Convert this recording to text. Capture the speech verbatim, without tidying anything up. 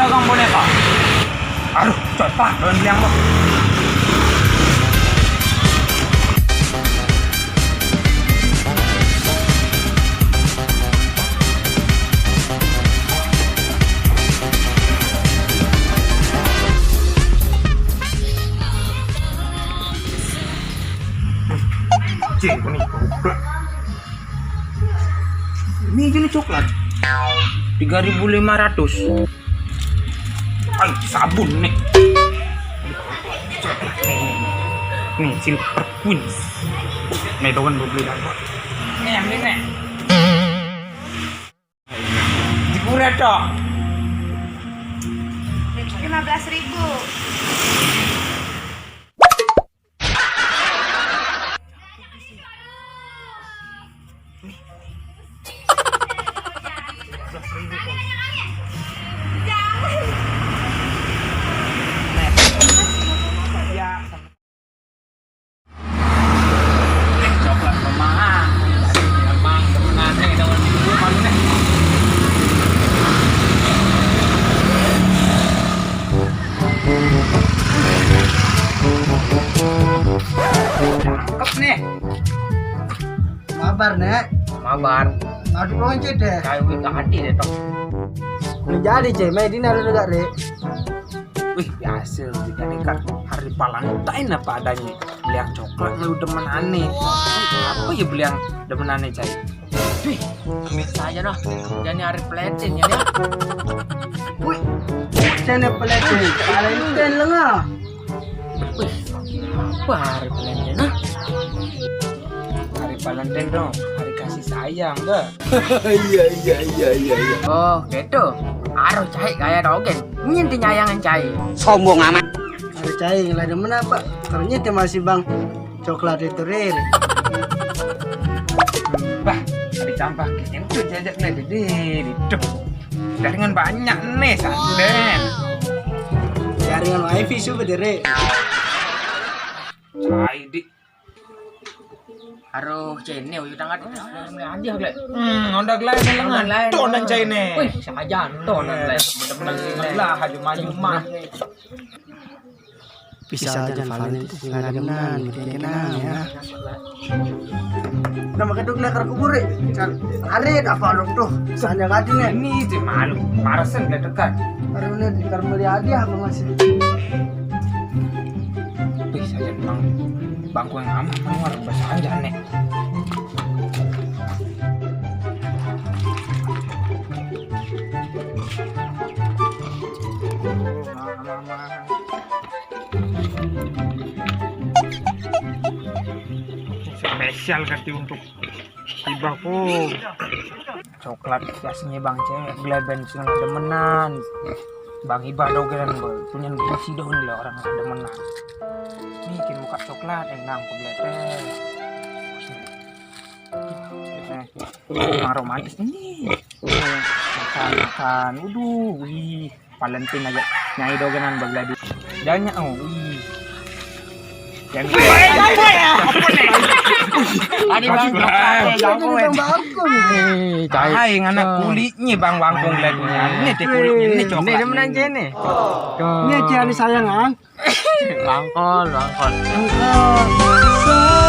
Dagang boneka. Aduh, cepat, belum bilang, Bang. Cek, ini coklat. Ini jenis coklat. Tiga ribu lima ratus. Ay, sabun nih. Nih, Silver Queens. Nih, tuh kan gue beli apa? Nih, yang ini nih. Jikuret dong. Lima belas ribu. Coklat pemahan. Emang temenannya kita mau di rumah lu nih. Cakep nih. Mabar, Nek. Mabar. Ngadu lonce deh. Kayak wih hati deh, Tok. Udah jadi, Cek. Mai dina lu gak, Rek? Wih, biasa. Kita nih kan hari Valentine apa adanya. Beli yang coklat lu demen aneh. Apa ya beli yang demen aneh, Cai? Wih, biasa aja dah. Jadi hari pelatin ya, ya. Wih, saya pelatin. Valentine lengah. Wih, apa hari Valentine, nah? Hari Valentine dong, hari kasih sayang, bah. Iya, iya, iya, iya, iya. Oh, gitu. Harus cari gaya dogen. Nyinti nyayangan cai. Sombong amat. Harus cai lah demen apa? Ternyata masih bang coklat itu, Ril. Bah, ada tambah gitu jajak nih, gede, hidup. Jaringan banyak nih, Sanden. Jaringan wifi sudah deh, Ril. Cai di. Aduh, cene uyu tangan. Hadiah, Glek. Hmm, onda gelai lengan. Tuh, dan cai nih. Wih, saja tuh, dan Glek. Bener-bener lah, aja maju mah. Bisa aja Valentine itu nggak ada menang, gitu ya, kenang ya. Nama keduk lekar kubur, eh. Arit apa lu tuh? Sanya gadi nih. Ini sih malu, marasen gak dekat. Baru ini di karmeli hadiah apa masih? Wih, saya bang bangku yang aman, keluar bahasa aja nih. Spesial ganti untuk Ibahku. Coklat biasanya bang cewek gleben sing demenan. Bang Ibah dogeran boy, punya berisi dong lah orang demenan. Nih, kin buka coklat, eh, nang peglete. Eh, emang romantis ini. Makan, makan. Uduh, wih. Valentine aja. Nyai dogenan begladi. Jangan, oh, wih. Jangan. Ada bang, bang, bang, bang. Eh, cai. Hai, ngana kulitnya bang bangkung lagunya. Ini teh kulitnya, ini coklat. Ini demenan cene. Ini aja nih sayangan. Bangkol, bangkol. Bangkol.